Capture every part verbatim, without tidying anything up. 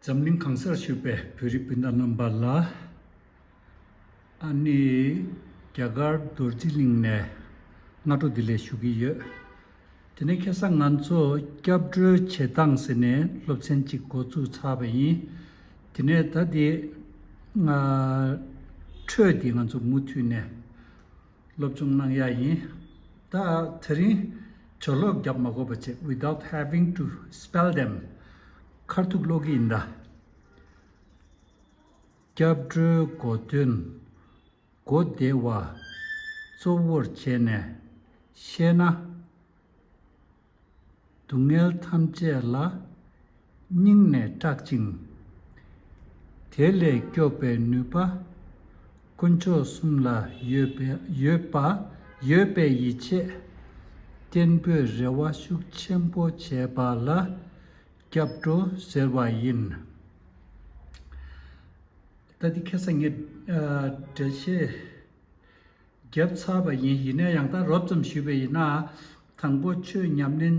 འཛམ་གླིང་གང་སར་བཞུགས་པའི་བོད་རིགས་སྤུན་ཟླ་རྣམ་པ་ལ། ཨ་ནི་རྒྱ་གར་རྡོ་རྗེ་གླིང་ནས་སྔ་དྲོ་བདེ་ལེགས་ཞུ་གི་ཡོད། དེ་ནས་ཁ་སང་ང་ཚོ་སྐྱབས་འགྲོའི་བྱེད་སྟངས་ཟེར་ནས་སློབ་ཚན་གཅིག་འགོ་བཙུགས་ཚར་བ་ཡིན། དེ་ནས་ད་དེ་ང་འཕྲོས་དེ་ང་ཚོ་མུ་མཐུད་ནས་སློབ་སྦྱོང་གནང་ཡ་ཡིན། ད་དེ་རིང་ཇོ་ཀློག་རྒྱབ་མ་དགོས་པ་བྱས། Without having to spell them. ཁ་ཐུག་ཀློག་གི་ཡིན་ད། སྐྱབས་འགྲོའི་གོ་དོན་གོ་བདེ་བ་གཙོ་བོར་བྱས་ནས་བཤད་ན། སྡུག་བསྔལ་ཐམས་ཅད་ལ་སྙིང་ནས་སྐྲག་ཅིང་། དེ་ལས་སྐྱོབ་པའི་ནུས་པ་དཀོན་མཆོག་གསུམ་ལ་ཡོད་པའི་ཡོད་པ་ཡོད་པའི་ཡིད་ཆེས་བརྟན་པོས་རེ་བ་ཤུགས་ཆེན་པོ་བྱས་པ་ལ་སྐྱབས་འགྲོ་ཟེར་བ་ཡིན། ད་འདི་ཁ་སང་ངས་ཨ་འགྲེལ་བཤད་བརྒྱབ་ཚར་བ་ཡིན། ཡིན་ན་ཡང་ད་རོབ་ཙམ་ཞུས་པ་ཡིན་ན། དང་པོ་ཆོས་ཉམས་ལེན་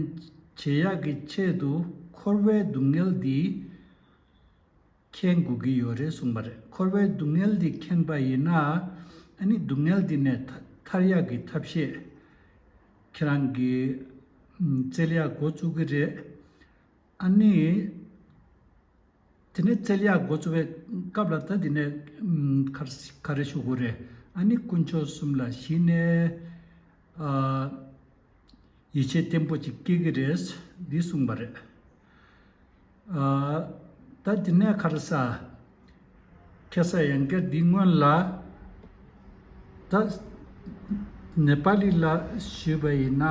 བྱེད་ཡག་གི་ཆེད་དུ་འཁོར་བའི་སྡུག་བསྔལ་འདི་མཁྱེན་དགོས་ཀྱི་ཡོད་རེད་གསུངས་པ་རེད། འཁོར་བའི་སྡུག་བསྔལ་འདི་མཁྱེན་པ་ཡིན་ན། ཨ་ནི་སྡུག་བསྔལ་འདི་ནས་ཐར་ཐར་ཡག་གི་ཐབས་ཤེས་ཁྱེད་རང་གིས་ཨམ་བཙལ་ཡག་འགོ་བཙུགས་ཀྱི་རེད། ཨ་ནི། དེ་ནས་བཙལ་ཡག་འགོ་བཙུགས་པའི་སྐབས་ལ་ད་དེ་ནས་ཨམ་ག་རེ་ག་རེ་ཞུ་དགོས་རེད། ཨ་ནི་དཀོན་མཆོག་གསུམ་ལ་གཞི་ནས་ཨ་ཡིད་ཆེས་བརྟན་པོ་ཅིག་སྐྱེ་གི་རེད་འདི་གསུངས་པ་རེད། ཨ་ད་དེ་ནས་ག་རེ་ཟ། ཁ་སང་ཡང་བསྐྱར་འདི་སྔོན་ལ། ད་ནེ་པ་ལི་ལ་ཞུས་པ་ཡིན་ན།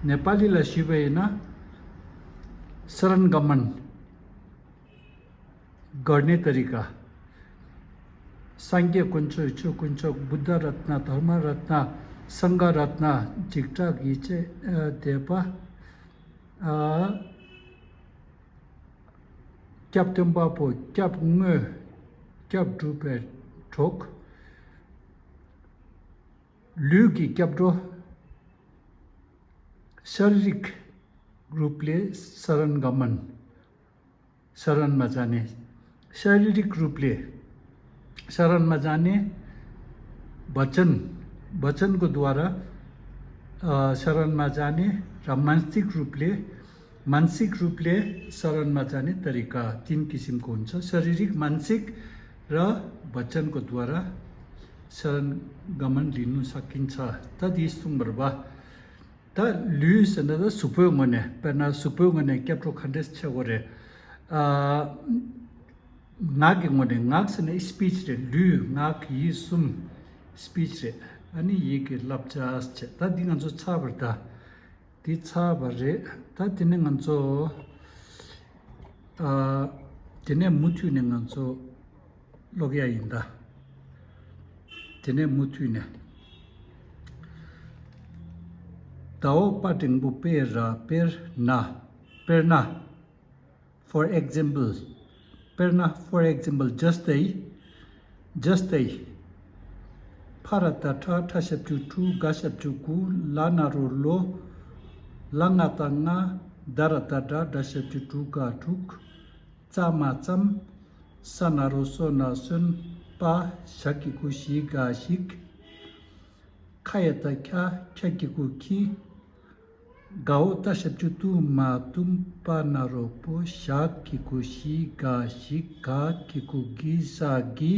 ནེ་པ་ལི་ལ་ཞུས་པ་ཡིན་ན། སརན་ག་མན། གར་ནི་ཏ་རི་ཀ། སངས་རྒྱས་དཀོན་མཆོག་ཆོས་དཀོན་མཆོག་བུདྡྷ་རཏྣ། དྷརྨ་རཏྣ། སངྒྷ་རཏྣ། འཇིགས་སྐྲག་ཡིད་ཆེས་དད་པ། ཨ། སྐྱབས་སྟོན་པ་པོ། སྐྱབས་དངོས། སྐྱབས་སྒྲུབ་པའི་གྲོགས། ལུས་ཀྱི་སྐྱབས་འགྲོ། शारीरिक रूपले शरण गमन। शरण में जाने। शारीरिक रूपले शरण में जाने। वचन, वचन को द्वारा अ, शरण में जाने। र मानसिक रूपले मानसिक रूपले शरण में जाने तरिका तीन किसिमको हुन्छ। शारीरिक, मानसिक र वचनको द्वारा शरण गमन लिनु सकिन्छ। तद् यस्तुं भर्बा। ད་ལུས་ཟེར་ན་ད་གཟུགས་པོའི་ངོས་ནས། དཔེར་ན་གཟུགས་པོའི་ངོས་ནས་སྐྱབས་འགྲོ་ག་འདྲས་བྱེད་དགོས་རེད། ཨ། ངག་གི་ངོས་ནས། ངག་ཟེར་ན་སི་པིཆ་རེད། ལུས་ངག་ཡིད་གསུམ་སི་པིཆ་རེད། ཨ་ནི་ཡིད་ཀྱི་བསླབ་བྱ་བྱས། ད་འདི་ང་ཚོ་ཚར་བ་རེད་ད། འདི་ཚར་བ་རེད། ད་དེ་ནས་ང་ཚོ། ཨ། དེ་ནས་མུ་མཐུད་ནས་ང་ཚོ་ཀློག་ཡ་ཡིན་ད། དེ་ནས་མུ་མཐུད་ནས། ཟླ་འོག་པ་འགྲེང་བུ་པེ་ར། དཔེར་ན། དཔེར་ན། For example. དཔེར་ན། For example. जस्तै। जस्तै। ཕ་ར་བཏགས་ཕྲ། ཕྲ་ཞབས་ཀྱུ་ཕྲུ། ག་ཞབས་ཀྱུ་གུ། ལ་ན་རོ་ལོ། ལ་ང་བཏགས་ལྔ། ད་ར་བཏགས་དྲ། དྲ་ཞབས་ཀྱུ་དྲུ། ག་དྲུག། ཙ་མ་ཙམ། ས་ན་རོ་སོ། ན་སོན། པ་ཞ་གི་གུ་ཞི། ག་ཞིག། ཁ་ཡ་བཏགས་ཁྱ། ཁྱ་གི་གུ་ཁྱི། ག་འོག་ཏ་ཞབས་ཀྱུ་ཏུ། མ་ཏུམ། པ་ན་རོ་པོ། ཞ་གི་གུ་ཞི། ག་ཞིག། ག་གི་གུ་གི། ས་གི།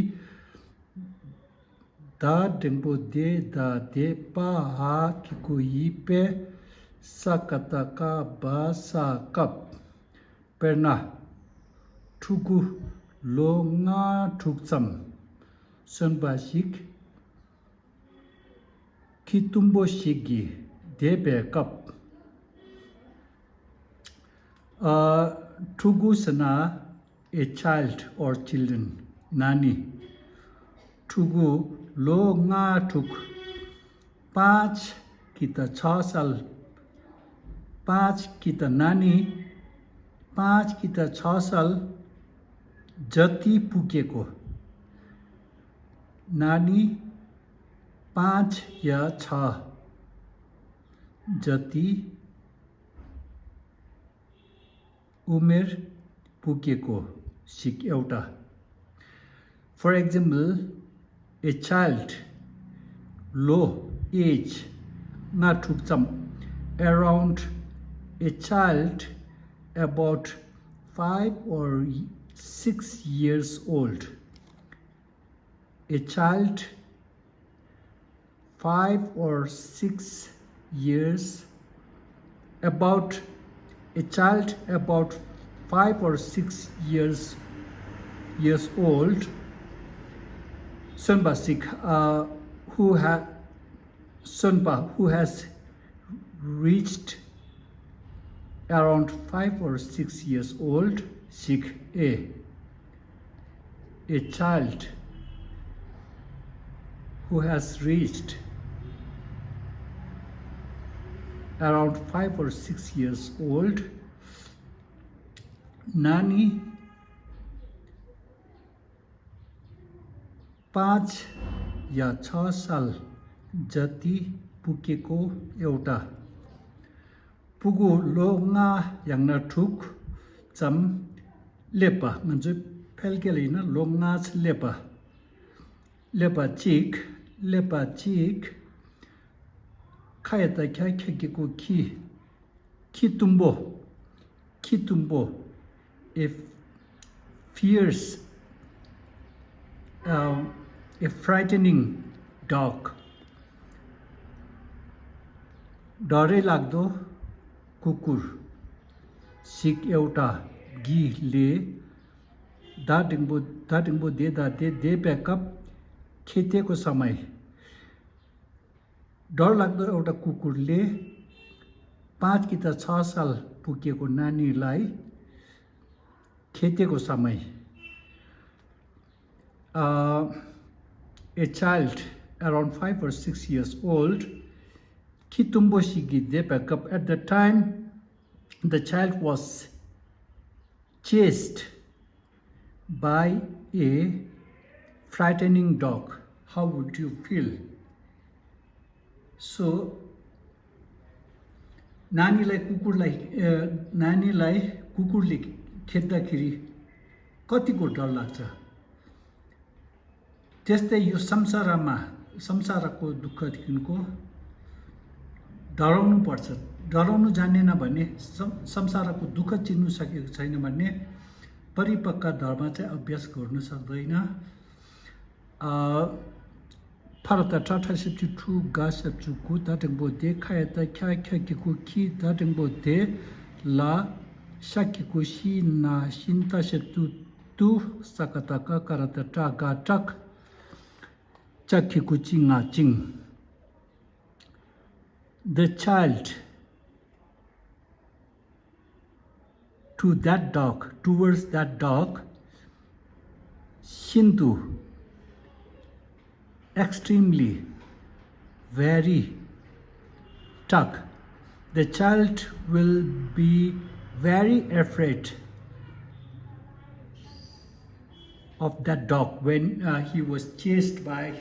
ད་འགྲེང་བུ་དེ། ད་དེ། པ་འ་གི་གུ་འི། པེ། ས་ཀ་བཏགས་སྐ། སྦ་ས་སྐབས། དཔེར་ན། ཕྲུ་གུ་ལོ་ལྔ་དྲུག་ཙམ་སོན་པ་ཞིག་གིས་དུམ་བུ་ཞིག་གིས་བདས་པའི་སྐབས། ཨ། ཕྲུ་གུ་ཟེར་ན། a child or children. ན་ནི། ཕྲུ་གུ་ལོ་ལྔ་དྲུག། पाँच किता छ साल। पाँच किता नानी। पाँच किता छ साल जति पुगेको। नानी पाँच या छ जति उमेर བུ་སྐྱེས་སྒོ་ཞིག་ཨེ་འོ་ད། For example, a child, ལོ། age, ལྔ་དྲུག་ཙམ། Around, a child about five or six years old. A child five or six years, about, a child about five or six years, years old, སོན་པ་ཞིག uh, who ha སོན་པ who has reached around five or six years old ཞིག་ཨེ། A child who has reached around five or six years old, नानी पाँच या छ साल जति पुगेको एउटा पुगु ལོ་ལྔ་ཡང་ན་དྲུག་ཙམ་སླེབས་པ། ང་ཚོའི་ཕལ་སྐད་ལ་ཡིན་ན་ལོ་ལྔ་ཙམ་སླེབས་པ། སླེབས་པ་གཅིག་སླེབས་པ་གཅིག་ཁ་ཡ་ཏ་ཁྱ་ཁྱ་གི་གུ་ཁྱི། ཁྱི་གཏུམ་པོ། ཁྱི་གཏུམ་པོ། A fierce, um, a frightening dog. डरै लाग्दो कुकुर ཞིག एउटा गीतले ད་འགྲེང་པོ་ད་འགྲེང་པོ་དེ་ད་དེ་བསྡད་པའི་སྐབས་खेतेको समय डर लाग्दो एउटा कुकुरले पाँच कि त छ साल पुगेको नानीलाई खेतेको समय, uh, a child around five or six years old, खितुम्बो सिगी देपा cup, at the time the child was chased by a frightening dog, how would you feel? So नानीलाई कुकुरलाई नानीलाई कुकुरले खेद्दाखेरि कतिको डर लाग्छ। त्यस्तै यो संसारमा संसारको दुःखदेखिको डराउनु पर्छ। डराउनु जानेन भने, संसारको दुःख चिन्नु सकेको छैन भने परिपक्का धर्म चाहिँ अभ्यास गर्नु सक्दैन। ཕར་ད་ཁྲ་ཁྲ་ཞབས་ཀྱུ་ཁྲུ་ག་ཞབས་ཀྱུ་གུ་ད་འགྲེང་པོ་དེ་ཁ་ཡ་ད་ཁྱ་ཁྱ་གི་གུ་ཁྱི་ད་འགྲེང་པོ་དེ་ལ་ཤ་གི་གུ་ཤི་ན་ཤིན་ད་ཞབས་ཀྱུ་ཏུ་ས་ཀ་ད་ཀ་ཀ་ར་ད་ཏྲ་ག་ཏྲག་ཅ་གི་གུ་ཅི་ང་ཅིང The child to that dog, towards that dog, ཤིན་ཏུ extremely, very, ཏྲག the child will be very afraid of that dog when uh, he was chased by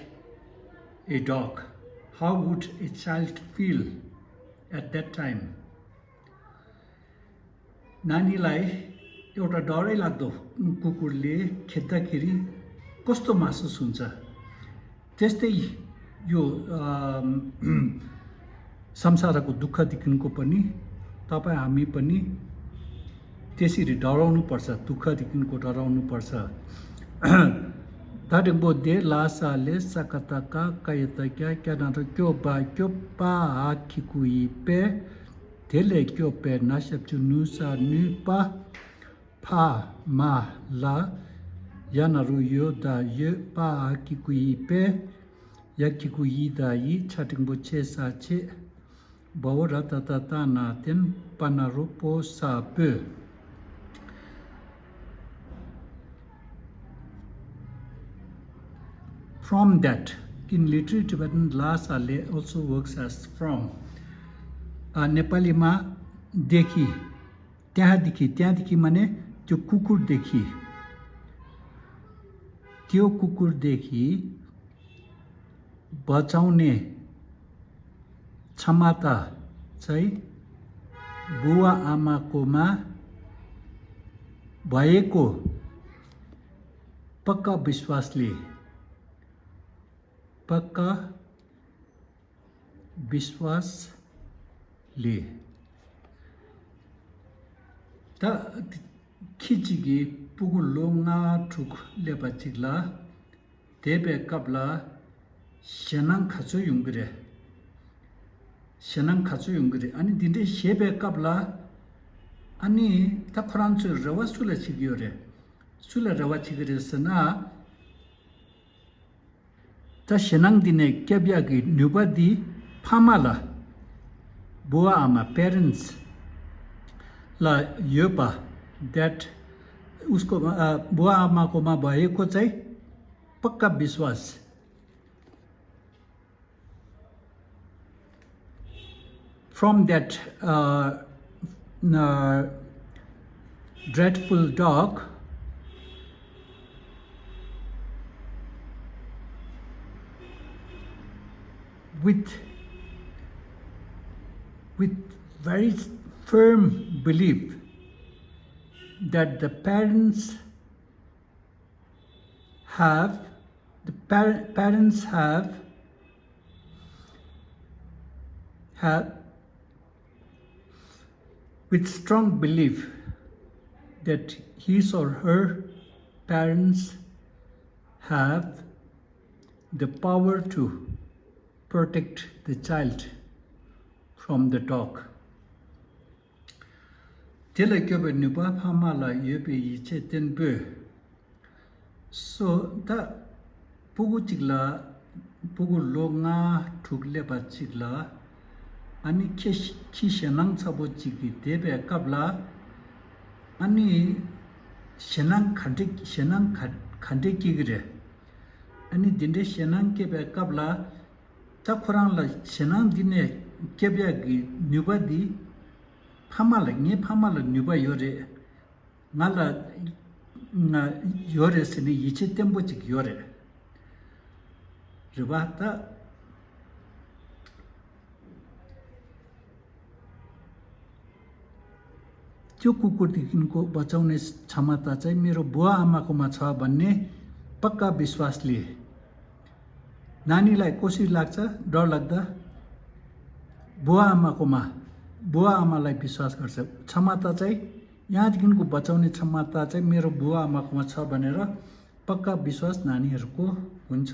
a dog. How would a child feel at that time? नानीलाई एउटा डरै लाग्दो कुकुरले खेद्दाखेरि कस्तो महसुस हुन्छ? त्यस्तै यो संसारको दुःखदेखिको पनि तपाईँ हामी पनि त्यसरी डराउनुपर्छ, दुःखदेखिको डराउनुपर्छ। ད་འགྲེང་པོ་དེ་ལ་ས་ལེ་ས་ཀ་ད་ཀ་ཀ་ཡ་ད་ཀྱ་ཀྱ་ན་རོ་ཀྱོ་བ་ཀྱོ་པ་ཨ་ཁི་གུ་ཡི་པེ། དེ་ལས་སྐྱོབ་པའི་ན་ཞབས་ཀྱུ་ནུ་ས་ནུས་པ། ཕ་མ་ལ་ཡ་ན་རུ་ཡོ་ད་ཡོད་པ་ཨ་ཀི་གུ་ཡི་པེ། ཡ་ཀི་གུ་ཡི་ད་ཡི་ཆ་འགྲེང་པོ་ཆེ་ས་ཆེ། བ་འོ་ར་ད་ད་ད་ན་ཏན་པ་ན་རུ་པོ་ས་པོ། From that, in literary Tibetan, la sa le also works as from. नेपालीमा देखि, त्यहाँदेखि, त्यहाँदेखि माने त्यो कुकुरदेखि, त्यो कुकुरदेखि बचाउने क्षमता चाहिँ बुवा आमाकोमा भाइको पक्का विश्वासले, पक्का विश्वासले। ད་ཁྱི་གཅིག་གིས་སྤུ་གུ་ལོ་ལྔ་དྲུག་སླེབས་པ་གཅིག་ལ། དེ་བའི་སྐབས་ལ་ཞེད་སྣང་ག་ཚོད་ཡོང་གི་རེད། ཞེད་སྣང་ག་ཚོད་ཡོང་གི་རེད། ཨ་ནི་འདི་འདྲའི་ཞེད་པའི་སྐབས་ལ། ཨ་ནི་ད་ཁོ་རང་ཚོས་རེ་བ་སུ་ལ་བྱེད་ཀྱི་ཡོད་རེད། སུ་ལ་རེ་བ་བྱེད་ཀྱི་རེད་ཟེར་ན། ད་ཞེད་སྣང་འདི་ནས་སྐྱོབ་ཡག་གི་ནུས་པ་འདི་ཕ་མ་ལ། बुआ आमा, parents ལ་ཡོད་པ། that उसको, बुआ आमा कोमा भएको चाहिँ पक्का विश्वास। From that, uh, uh, dreadful dog, with, with very firm belief that the parents have, the par- parents have, have, with strong belief that his or her parents have the power to protect the child from the dog. དེ་ལ་སྐྱོབ་པའི་ནུས་པ་ཕ་མ་ལ་ཡོད་པའི་ཡིད་ཆེས་བརྟན་པོས། སོ་ད། སྤུ་གུ་གཅིག་ལ། སྤུ་གུ་ལོ་ལྔ་དྲུག་སླེབས་པ་གཅིག་ལ། ཨ་ནི་ཁྱི་ཁྱི་ཞེད་སྣང་ཚ་པོ་གཅིག་གིས་བསྡད་པའི་སྐབས་ལ། ཨ་ནི་ཞེད་སྣང་ག་འདྲ་ཞེད་སྣང་ག་ག་འདྲ་སྐྱེ་གི་རེད། ཨ་ནི་འདི་འདྲའི་ཞེད་སྣང་སྐྱེས་པའི་སྐབས་ལ། ད་ཁོ་རང་ལ་ཞེད་སྣང་འདི་ནས་སྐྱོབ་ཡག་གི་ནུས་པ་འདི་ཕ་མ་ལ། ངའི་ཕ་མ་ལ་ནུས་པ་ཡོད་རེད། ང་ལ་ང་ཡོད་རེད་ཟེར་ནས་ཡིད་ཆེས་བརྟན་པོ་ཅིག་ཡོད་རེད། རེད་པ་ད། जो कुकुर देखिनको बचाउने क्षमता चाहिँ मेरो बुवा आमाकोमा छ भन्ने पक्का विश्वासले। नानीलाई कसरी लाग्छ, डर लाग्दा? बुवा आमाकोमा, बुवा आमालाई विश्वास गर्छ। क्षमता चाहिँ, यहाँदेखिको बचाउने क्षमता चाहिँ मेरो बुवा आमाकोमा छ भनेर पक्का विश्वास नानीहरूको हुन्छ।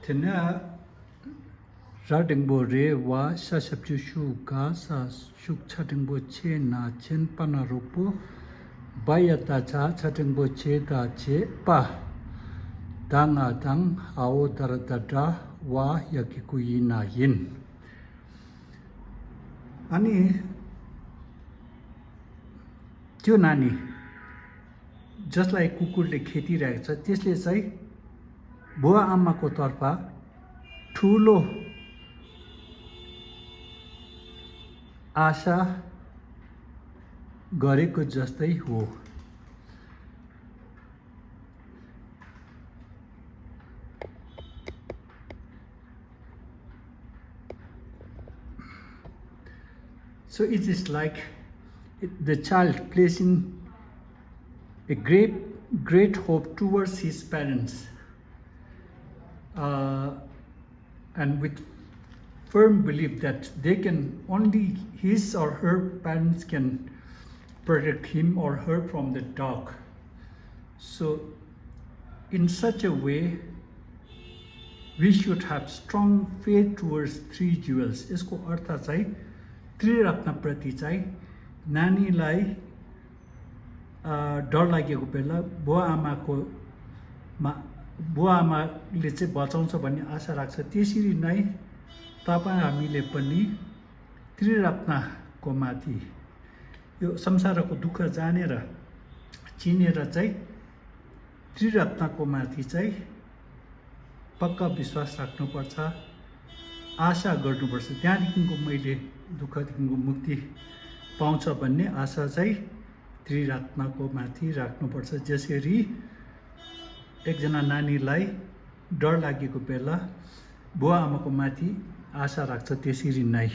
དེ་ནས་ར་འགྲེང་པོ་རེད་བ། ཤ་ཞབས་ཀྱུ་ཤུ་ག་ས་ཤུག་ཆ་འགྲེང་པོ་ཆེ་ན་ཆེན་པ་ན་རོག་པོ། བ་ཡ་ད་ཆ་ཆ་འགྲེང་པོ་ཆེ་ད་ཆེ་པ། ད་ང་དང་ཨ་འོ་ད་ར་ད་དྲ་བ་ཡ་གི་གུ་ཡིན་ན་ཡིན། ཨ་ནི། ཁྱོད་ན་ནི། जसलाई कुकुरले खेदिरहेको छ, त्यसले चाहिँ बुवा आमाको तर्फ ठुलो आशा गरेको जस्तै हो। So it is like the child placing a great, great hope towards his parents, uh, and with firm belief that they can only, his or her parents can protect him or her from the dog. So, in such a way, we should have strong faith towards three jewels. यसको अर्थ चाहिँ त्रिरत्नप्रति चाहिँ नानीलाई अ, डर लागेको बेला बुवा आमाको मा बुवा आमाले चाहिँ बचाउँछ भन्ने आशा राख्छ। त्यसरी नै तपाईँ हामीले पनि त्रिरत्नको माथि, यो संसारको दुःख जानेर, चिनेर चाहिँ त्रिरत्नको माथि चाहिँ पक्का विश्वास राख्नुपर्छ, आशा गर्नुपर्छ। त्यहाँदेखिको मैले दुःखदेखिको मुक्ति पाउँछ भन्ने आशा चाहिँ त्रिरत्नको माथि राख्नुपर्छ। जसरी एकजना नानीलाई डर लागेको बेला बुवा आमाको माथि आशा राख्छ, त्यसरी नै।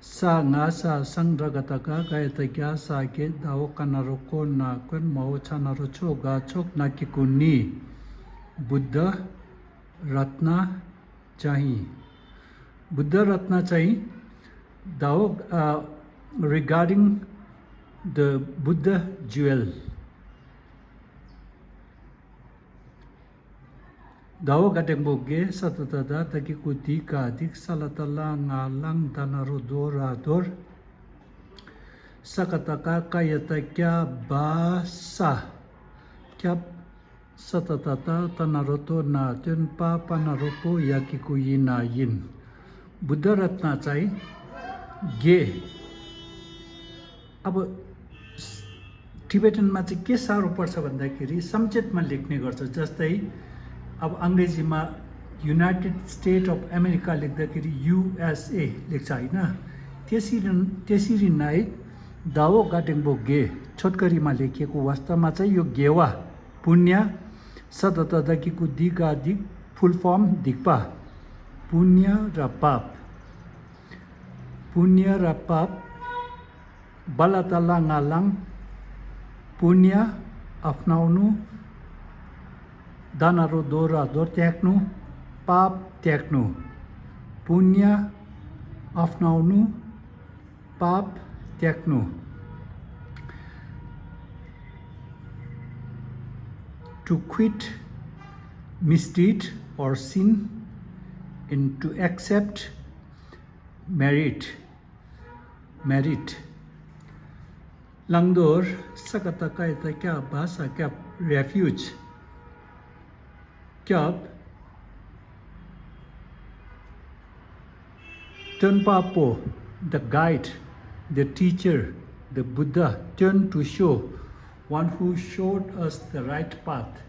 ས་ང་ས་སང་ར་ག་ཏ་ཀ་ག་ཡ་ཏ་ཀྱ་ས་གེ་ད་འོ་ཀ་ན་རོ་ཀོ་ན་ཀོན་མ་འོ་ཆ་ན་རོ་ཆོ་ག་ཆོག་ན་ཀི་ཀུ་ནི། བུདྡྷ་རཏྣ་ཅཱ་ཧི། བུདྡྷ་རཏྣ་ཅཱ་ཧི། ད་འོ་uh, regarding the Buddha jewel. ད་འོ་ག་འགྲེང་བུ་གེ་ས་ཏ་ཏ་ད་ད་ཀི་ཀུ་དི་ག་དིག་ས་ལ་ཏ་ལ་ང་ལང་ད་ན་རོ་དོ་ར་དོར། ས་ཀ་ཏ་ཀ་ཀ་ཡ་ཏ་ཀྱ་བ་ས། སྐྱབས། ས་ཏ་ཏ་ད་ད་ན་རོ་དོ་ན་སྟོན་པ་པ་ན་རོ་པོ་ཡ་ཀི་ཀུ་ཡི་ན་ཡིན། བུདྡྷ་རཏྣ་ཅཱ་ཧི། གེ། अब टिबेटनमा चाहिँ के साह्रो पर्छ भन्दाखेरि संक्षेपमा लेख्ने गर्छ। जस्तै अब अङ्ग्रेजीमा युनाइटेड स्टेट अफ अमेरिका लेख्दाखेरि युएसए लेख्छ, होइन? त्यसरी त्यसरी नै दाओ गाडेङ्बो गे छोटकरीमा लेखिएको। वास्तवमा चाहिँ यो गेवा पुण्य, सदतदकिको दिगादिग फुल फर्म दिक्पा, पुण्य र पाप। पुण्य र पाप, बलातला नालाङ, पुण्य अप्नाउनु, दानारो दोरा दोर त्याग्नु, पाप त्याग्नु। पुण्य अप्नाउनु, पाप त्याग्नु। To quit misdeed or sin and to accept merit, merit. Langdor, sakatakaita kya basa kya refuge. Kyab, Tenpa Po, the guide, the teacher, the Buddha, Ten to show, one who showed us the right path.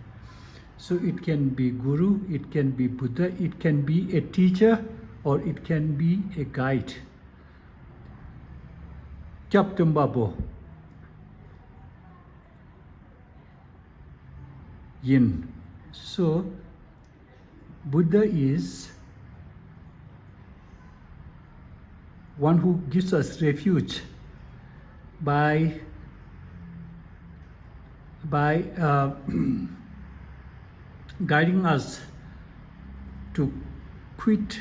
So it can be Guru, it can be Buddha, it can be a teacher, or it can be a guide. Kyab Tenpa Po. Yin. So, Buddha is one who gives us refuge by by uh, guiding us to quit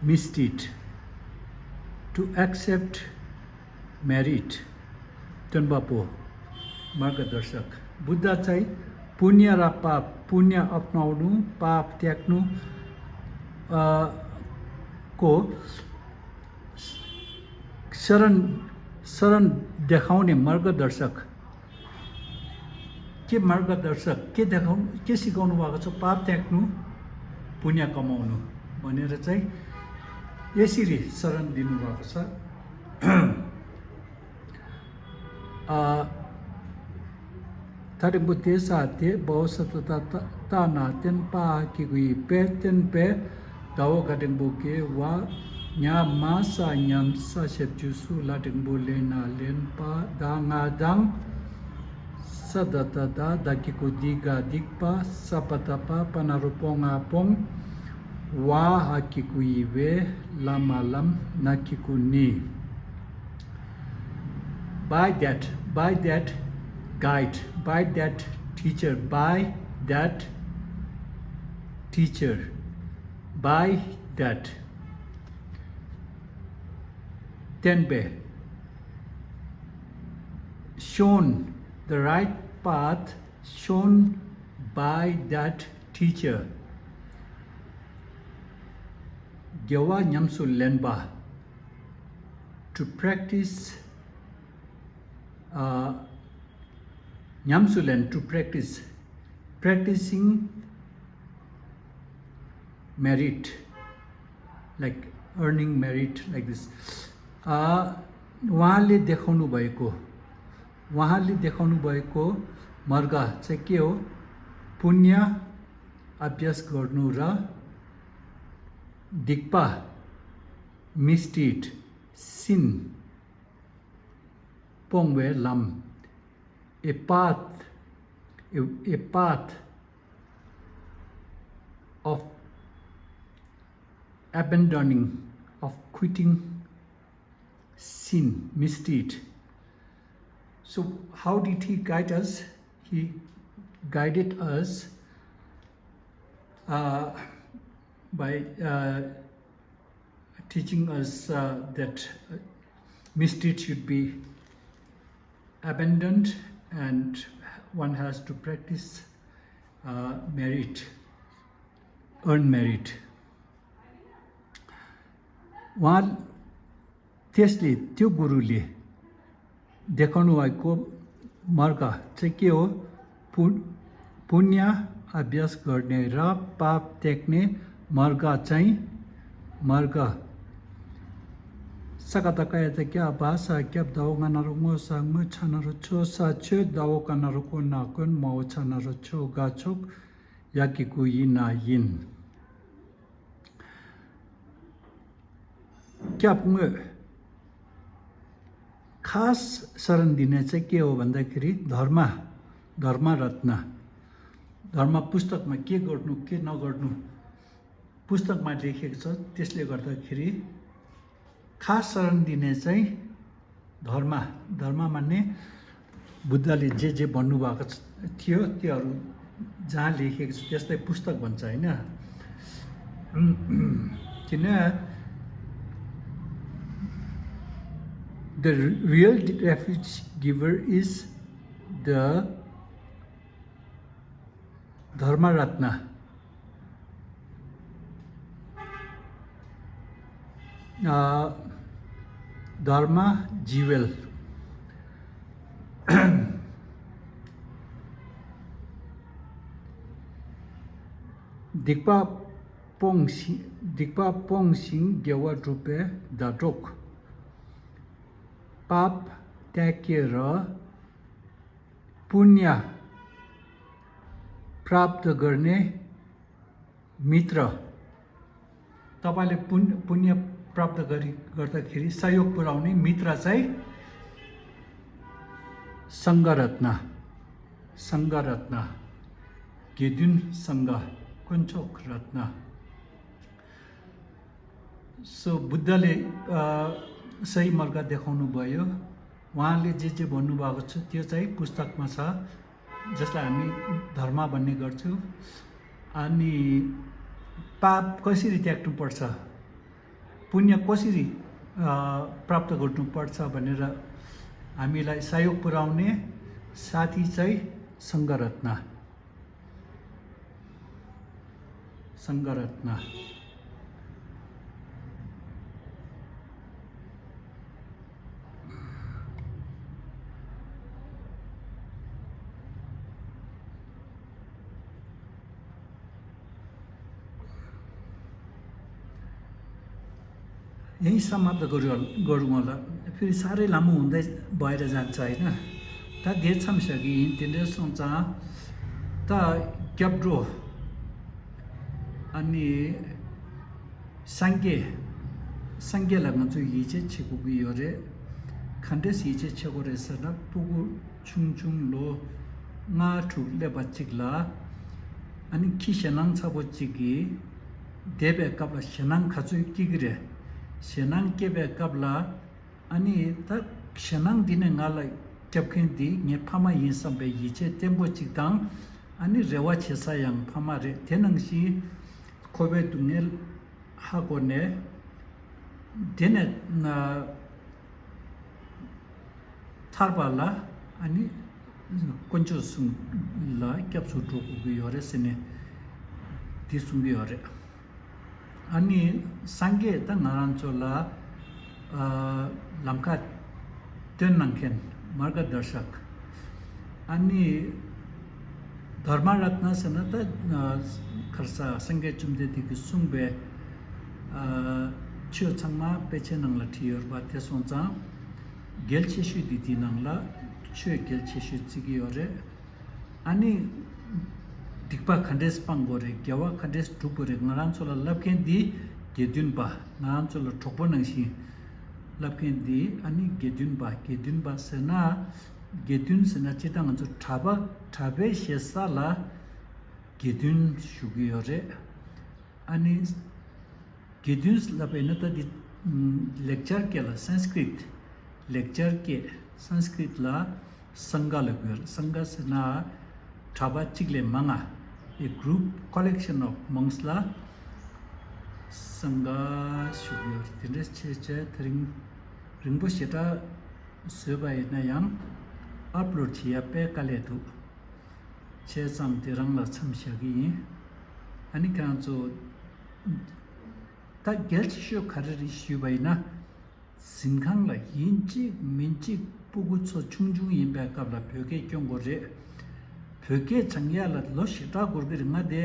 misdeed, to accept merit. Tenpa Po, मार्गदर्शक। बुद्ध चाहिँ पुण्य र पाप, पुण्य अप्नाउनु, पाप त्याग्नु, अ, को शरण, शरण देखाउने मार्गदर्शक। के मार्गदर्शक, के देखाउनु, के सिकाउनु भएको छ? पाप त्याग्नु, पुण्य कमाउनु भनेर चाहिँ यसरी शरण दिनुभएको छ। अ, ད་འགྲེང་བུ་དེ་ས་དེ་བའོ་ས་ད་ད་ད་ན་བརྟེན་པ་ཧ་གི་གུ་ཡི་པས་བརྟེན་པས་ཟླ་བོ་ག་འགྲེང་བུ་གི་བ་ཉ་མ་ས་ཉམས་ས་ཞབས་ཀྱུ་སུ་ལ་འགྲེང་བུ་ལེ་ན་ལེན་པ་ད་ང་དང་། ས་ད་ད་ད་ད་གི་གུ་དི་ག་སྡིག་པ་ས་པ་ད་པ་པ་ན་རོ་པོ་ང་སྤོང་། བ་ཧ་གི་གུ་ཡི་བེ་ལ་མ་ལམ་ན་གི་གུ་ནི། By that, by that guide, by that teacher, by that teacher, by that བརྟེན་པས། Shown, the right path shown by that teacher. དགེ་བ་ཉམས་སུ་ལེན་པ། To practice, uh, ཉམས་སུ་ལེན། To practice, practicing merit, like earning merit, like this. आ, उहाँले देखाउनु भएको, उहाँले देखाउनु भएको मार्ग चाहिँ के हो? पुण्य अभ्यास गर्नु र སྡིག་པ, misdeed, sin, སྤོང་བའི་ལམ། A path, a, a path of abandoning, of quitting sin, misdeed. So, how did he guide us? He guided us, uh, by, uh, teaching us, uh, that, uh, misdeed should be abandoned and one has to practice, uh, merit, earn merit. उहाँ, त्यसले, त्यो गुरुले देखाउनु भएको मार्ग चाहिँ के हो? पु-, पुण्य अभ्यास गर्ने र पाप त्याग्ने मार्ग चाहिँ, मार्ग, ས་ཀ་ད་ཀ་ཡ་ད་ཀྱ་བ་ས་ཀྱ་བ་ད་འོ་ང་ན་རོ་ངོ་ས་ངོ་ཆ་ན་རོ་ཆོ་ས་ཆོ་ད་འོ་ཀ་ན་རོ་ཀོ་ན་ཀོན་མ་འོ་ཆ་ན་རོ་ཆོ་ག་ཆོག་ཡ་གི་གུ་ཡིན་ན་ཡིན། སྐྱབས་དངོས། खास शरण दिने चाहिँ के हो भन्दाखेरि धर्म, धर्म रत्न। धर्म पुस्तकमा के गर्नु, के नगर्नु, पुस्तकमा लेखेको छ। त्यसले गर्दाखेरि खास शरण दिने चाहिँ धर्म, धर्म मान्ने बुद्धले जे जे भन्नुभएको छ, थियो, त्योहरू जहाँ लेखेको छ, त्यसलाई पुस्तक भन्छ, होइन? किन, the real refuge giver is the Dharmaratna. अ, धर्म जीवेल। སྡིག་པ་སྤོང་ཞིང་། སྡིག་པ་སྤོང་ཞིང་དགེ་བ་སྒྲུབ་པའི་ཟླ་གྲོགས། पाप त्यागेर पुण्य प्राप्त गर्ने मित्र। तपाईँले पुण्य, पुण्य प्राप्त गरी, गर्दाखेरि सहयोग पुर्याउने मित्र चाहिँ सङ्घरत्न। सङ्घरत्न। गेदुन सङ्घ, कुञ्चोक रत्न। So बुद्धले, अ, सही मार्ग देखाउनु भयो। उहाँले जे जे भन्नुभएको छ, त्यो चाहिँ पुस्तकमा छ, जसलाई हामी धर्म भन्ने गर्छौँ। अनि पाप कसरी त्याग्नुपर्छ, पुण्य कसरी, अ, प्राप्त गर्नुपर्छ भनेर हामीलाई सहयोग पुर्याउने साथी चाहिँ सङ्घरत्न। सङ्घरत्न। यहीँ समाप्त गरौँ, गरौँ होला। फेरि साह्रै लामो हुँदै भएर जान्छ, होइन? ད་དེ་མཚམས་བཞག་གི་ཡིན། དེ་འདྲའི་སོང་ཙང་ད་སྐྱབས་འགྲོ། ཨ་ནི་སངས་རྒྱས། སངས་རྒྱས་ལ་ང་ཚོས་ཡིད་ཆེས་བྱེད་དགོས་ཀྱི་ཡོད་རེད། ག་འདྲས་ཡིད་ཆེས་བྱེད་དགོས་རེད་ཟེར་ན། སྤུ་གུ་ཆུང་ཆུང་ལོ་ལྔ་དྲུག་སླེབས་པ་གཅིག་ལ། ཨ་ནི་ཁྱི་ཞེད་སྣང་ཚ་པོ་གཅིག་གིས་བསྡད་པའི་སྐབས་ལ་ཞེད་སྣང་ག་ཚོད་སྐྱེ་གི་རེད། ཞེད་སྣང་སྐྱེ་བའི་སྐབས་ལ། ཨ་ནི་ད་ཞེད་སྣང་འདི་ནས་ང་ལ་སྐྱབས་མཁན་འདི་ངའི་ཕ་མ་ཡིན་བསམ་པའི་ཡིད་ཆེས་བརྟན་པོ་གཅིག་དང་། ཨ་ནི་རེ་བ་བྱེད་ས་ཡང་ཕ་མ་རེད། དེ་ནང་བཞིན་ཁོ་པའི་སྡུག་བསྔལ་ཧ་གོ་ནས། དེ་ནས་ན་ཐར་པ་ལ། ཨ་ནི་དཀོན་མཆོག་གསུམ་ལ་སྐྱབས་སུ་འགྲོ་དགོས་ཀྱི་ཡོད་རེད་ཟེར་ནས་འདི་གསུང་གི་ཡོད་རེད། ཨ་ནི་སངས་རྒྱས་ད་ང་རང་ཚོ་ལ་ཨ་ལམ་ཁ་སྟོན་གནང་མཁན་མར་ག་དར་ཤག་ཨ་ནི་དྷརྨ་རཏྣ་ཟེར་ན་ད་ཨ་ག་རེ་ཟ། སངས་རྒྱས་བཅོམ་ལྡན་འདས་ཀྱིས་གསུངས་པའི་ཨ་ཆོས་ཚང་མ་དཔེ་ཆའི་ནང་ལ་བྲིས་ཡོད་རེད་པ། དེ་སོང་ཙང་གལ་ཆེ་ཤོས་འདི་དེའི་ནང་ལ་ཆོས་གལ་ཆེ་ཤོས་བརྩི་གི་ཡོད་རེད། ཨ་ནི་སྡིག་པ་ག་འདྲས་སྤང་དགོས་རེད། དགེ་བ་ག་འདྲས་སྒྲུབ་དགོས་རེད། ང་རང་ཚོ་ལ་བསླབ་མཁན་འདི་དགེ་འདུན་པ། ང་རང་ཚོ་ལ་གྲོགས་པོ་ནང་བཞིན་བསླབ་མཁན་འདི་ཨ་ནི་དགེ་འདུན་པ། དགེ་འདུན་པ་ཟེར་ན། དགེ་འདུན་ཟེར་ན་སྤྱིར་བཏང་ང་ཚོ་གྲྭ་པ། གྲྭ་པའི་ཞེ་ས་ལ་དགེ་འདུན་ཞུ་གི་ཡོད་རེད། ཨ་ནི་དགེ་འདུན་ལབ་པ་ཡིན་ན་ད་འདི་ལེགས་སྦྱར་སྐད་ལ། སཾ་སྐྲྀཏ་ལེགས་སྦྱར་སྐད། སཾ་སྐྲྀཏ་ལ་སངྒ་ལབ་ཀྱི་ཡོད་རེད། སངྒ་ཟེར་ན་གྲྭ་པ་གཅིག་ལས་མང་ང་། A group, collection of monks ལ་སངྒ་ཞུ་གི་ཡོད་རེད། དེ་འདྲ་བྱས་བྱས་དེ་རིང་རིང་པོ་ཞེ་དྲག་བཟོས་པ་ཡིན་ན་ཡང་ཨབ་ལོཌ་བྱེད་ཡ་དཔེ་དཀའ་ལས་འདུག་བྱས་ཙང་དེ་རང་ལ་མཚམས་བཞག་གི་ཡིན། ཨ་ནི་ཁྱེད་རང་ཚོ་ད་གལ་ཆེ་ཤོས་ག་རེ་རེད་ཞུས་པ་ཡིན་ན། གཟིམ་ཁང་ལ་ཡིན་གཅིག་མིན་གཅིག་སྤུ་གུ་ཚོ་ཆུང་ཆུང་ཡིན་པའི་སྐབས་ལ་བོད་སྐད་སྐྱོན་དགོས་རེད། བོད་སྐད་སྦྱང་ཡ་ལ་ལོ་ཞེ་དྲག་འགོར་གི་རེད། ང་དེ་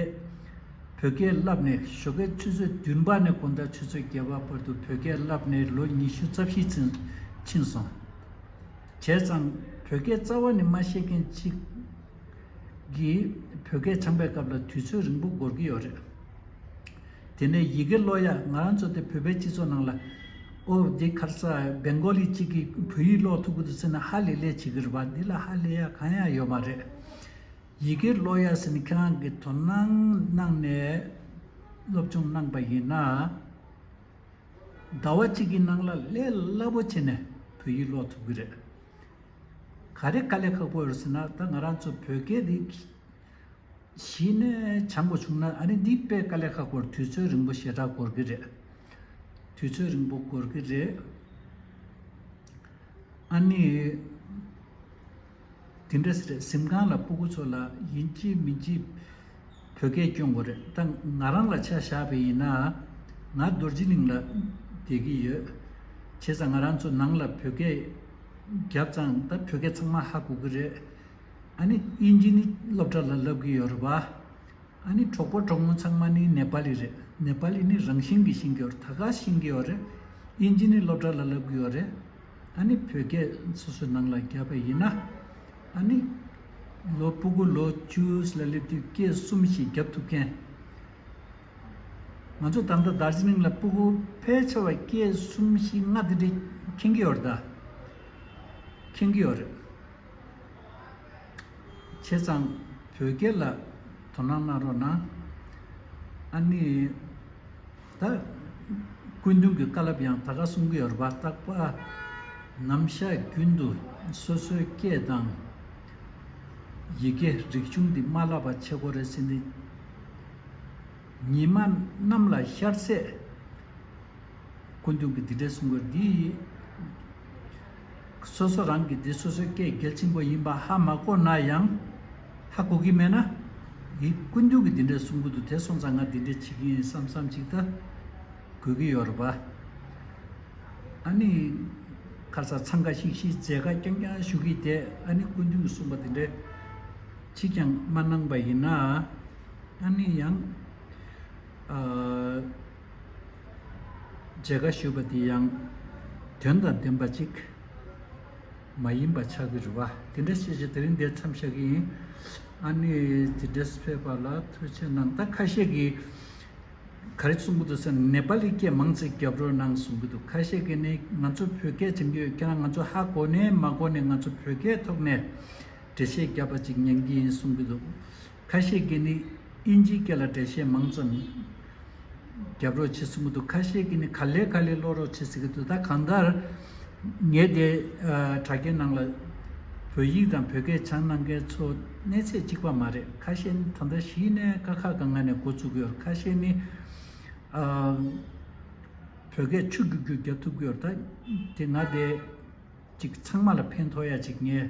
བོད་སྐད་བསླབས་ནས་ཞོགས་ཀའི་ཆུ་ཚོད་བདུན་པ་ནས་དགོང་དག་ཆུ་ཚོད་བརྒྱད་པ་བར་དུ་བོད་སྐད་བསླབས་ནས་ལོ་ཉི་ཤུ་རྩ་བཞི་ཕྱིན་ཕྱིན་སོང་། བྱས་ཙང་བོད་སྐད་རྩ་བ་ནས་མ་ཤེས་མཁན་གཅིག་གིས་བོད་སྐད་སྦྱང་པའི་སྐབས་ལ་དུས་ཚོད་རིང་པོ་འགོར་གྱི་ཡོད་རེད། དེ་ནས་ཡི་གེ་ཀློག་ཡ། ང་རང་ཚོ་དེ་བོད་པའི་སྤྱི་ཚོགས་ནང་ལ། ཨོ་འདི་ག་རེ་ཟ། བེང་གོ་ལི་གཅིག་གིས་བོད་ཡིག་ཀློག་ཐུབ་ཀྱི་འདུག་ཟེར་ན་ཧ་ལས་ལས་བྱེད་ཀྱི་རེད་པ། འདི་ལ་ཧ་ལས་ཡ་གང་ཡང་ཡོད་མ་རེད། ཡི་གེ་ཀློག་ཡ་ཟེར་ནས་ཁྱེད་རང་གིས་དོ་སྣང་གནང་ནས་སློབ་སྦྱོང་གནང་པ་ཡིན་ན། ཟླ་བ་གཅིག་གི་ནང་ལ་ལས་སླ་པོ་བྱས་ནས་བོད་ཡིག་ཀློག་ཐུབ་ཀྱི་རེད། ག་རེ་དཀའ་ལས་ཁག་པོ་ཡོད་ཟེར་ན། ད་ང་རང་ཚོ་བོད་སྐད་འདི་གཞི་ནས་སྦྱང་དགོས་བྱུང་ན། ཨ་ནི་འདི་དཔེ་དཀའ་ལས་ཁག་པོ་རེད། དུས་ཚོད་རིང་པོ་ཞེ་དྲག་འགོར་གྱི་རེད། དུས་ཚོད་རིང་པོ་འགོར་གྱི་རེད། ཨ་ནི་དེ་འདྲ་ཟེར། གཟིམ་ཁང་ལ་སྤུ་གུ་ཚོ་ལ་ཡིན་གཅིག་མིན་གཅིག་བོད་སྐད་སྐྱོན་དགོས་རེད། ད་ང་རང་ལ་ཆ་བཞག་པ་ཡིན་ན། ང་རྡོ་རྗེ་གླིང་ལ་བསྡད་ཀྱི་ཡོད། བྱས་ཙང་ང་རང་ཚོ་ནང་ལ་བོད་སྐད་བརྒྱབ་ཙང་ད་བོད་སྐད་ཚང་མ་ཧ་གོ་གི་རེད། ཨ་ནི་དབྱིན་ཇི་ནི་སློབ་གྲྭ་ལ་བསླབ་ཀྱི་ཡོད་རེད་པ། ཨ་ནི་གྲོགས་པོ་གྲོགས་མོ་ཚང་མ་ནི་ནེ་པ་ལི་རེད། ནེ་པ་ལི་ནི་རང་བཞིན་གྱིས་ཤེས་ཀྱི་ཡོད་རེད། ད་ག་ཤེས་ཀྱི་ཡོད་རེད། དབྱིན་ཇི་ནི་སློབ་གྲྭ་ལ་བསླབ་ཀྱི་ཡོད་རེད། ཨ་ནི་བོད་སྐད་སོ་སོའི་ནང་ལ་བརྒྱབ་པ་ཡིན་ན། ཨ་ནི་ལོ་སྤུ་གུ་ལོ་བཅུ་ལ་སླེབས་དུས་སྐད་གསུམ་བཞི་བརྒྱབ་ཐུབ་མཁན། ང་ཚོ་ད་ལྟ་དར་ཇི་ལིང་ལ་སྤུ་གུ་ཕལ་ཆེ་བ་སྐད་གསུམ་བཞི་ལྔ་དེ་འདྲ་མཁྱེན་གྱི་ཡོད་རེད་ད། མཁྱེན་གྱི་ཡོད་རེད། བྱས་ཙང་བོད་སྐད་ལ་དོ་སྣང་གནང་རོགས་གནང་། ཨ་ནི་ད་སྐུ་མདུན་གྱི་བཀའ་སློབ་ཡང་ད་ག་གསུང་གི་ཡོད་རེད་པ། རྟག་པར་ནམ་ཞག་རྒྱུན་དུ་སོ་སོའི་སྐད་དང་ཡི་གེ་རིག་གཞུང་འདི་མ་བརླག་པ་བྱེད་དགོས་རེད་ཟེར་ནས། ཉི་མ་གནམ་ལ་ཤར་ཚད་སྐུ་མདུན་གྱིས་འདི་འདྲ་གསུང་གི་ཡོད། འདི་སོ་སོ་རང་གིས་འདི་སོ་སོའི་སྐད་གལ་ཆེན་པོ་ཡིན་པ་ཧ་མ་གོ་ན་ཡང་། ཧ་གོ་གི་མེད་ན། འདི་སྐུ་མདུན་གྱིས་འདི་འདྲ་གསུང་གི་འདུག་དེ་སོང་ཙང་ང་འདི་འདྲ་བྱེད་ཀྱི་ཡིན་བསམ་བསམ་ཅིག་ད་དགོས་ཀྱི་ཡོད་རེད་པ། ཨ་ནི་ཁ་ས་འཚང་ཁ་ཤིག་ཤིག་མཛད་ཁ་རྐྱང་རྐྱང་ཞུ་གི་བསྡད། ཨ་ནི་སྐུ་མདུན་གྱིས་གསུངས་པ་དེ་འདྲ་ཅིག་ཀྱང་མ་གནང་པ་ཡིན་ན། ཨ་ནི་ཡང་ཨ་མཛད་ཁ་ཞུས་པ་དེ་ཡང་དོན་དང་ལྡན་པ་ཅིག་མ་ཡིན་པ་ཆགས་ཀྱི་རེད་བ། དེ་འདྲ་བཤད་བྱས་དེ་རིང་འདིར་མཚམས་བཞག་གི་ཡིན། ཨ་ནི་དེ་འདྲས་ཕེབས་པ་ལ་ཐུགས་རྗེ་གནང་། ད་ཁ་ཤས་ཀྱིས་ག་རེ་གསུང་གི་འདུག་ཟེར་ན། ནེ་པ་ལི་སྐད་མང་ཙམ་རྒྱབ་རོགས་གནང་གསུང་གི་འདུག་ཁ་ཤས་ཀྱིས་ནི་ང་ཚོ་བོད་སྐད་སྦྱང་གི་ཡོད། ཁྱེད་རང་ང་ཚོ་ཧ་གོ་ནས་མ་གོ་ནས་ང་ཚོ་བོད་སྐད་ཐོག་ནས་འགྲེལ་བཤད་རྒྱབ་པ་ཅིག་ཉན་གྱི་ཡིན་གསུང་གི་འདུག་ཁ་ཤས་ཀྱིས་ནི་དབྱིན་ཇིའི་སྐད་ལ་འགྲེལ་བཤད་མང་ཙམ་རྒྱབ་རོགས་བྱེད་གསུང་གི་འདུག་ཁ་ཤས་ཀྱིས་ནི་ག་ལེ་ག་ལེ་ཀློག་རོགས་བྱེད་ཟེར་གྱི་འདུག་ད་གང་ལྟར་ངས་དེ་ཨ་དྲ་རྒྱའི་ནང་ལ་བོད་ཡིག་དང་བོད་སྐད་སྦྱང་གནང་མཁན་ཚོ་གནས་ཚད་གཅིག་པ་མ་རེད། ཁ་ཤས་ནི་ད་ལྟ་གཞི་ནས་ཀ་ཁ་ག་ང་ནས་འགོ་བཙུགས་ཀྱི་ཡོད་རེད། ཁ་ཤས་ནི་ཨ་བོད་སྐད་ཆུ་རྒྱུག་རྒྱུག་རྒྱབ་ཐུབ་ཀྱི་ཡོད་རེད། ད་དེ་ང་དེ་ཅིག་ཚང་མ་ལ་ཕན་ཐོགས་ཡ་ཅིག་ངས་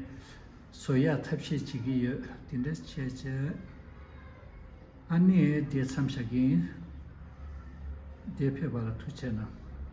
བཟོ་ཡ་ཐབས་ཤེས་བྱེད་ཀྱི་ཡོད། དེ་འདྲ་བྱས་བྱས། ཨ་ནི་དེ་མཚམས་བཞག་གི་ཡིན། དེ་ཕེབས་པ་ལ་ཐུགས་རྗེ་གནང་།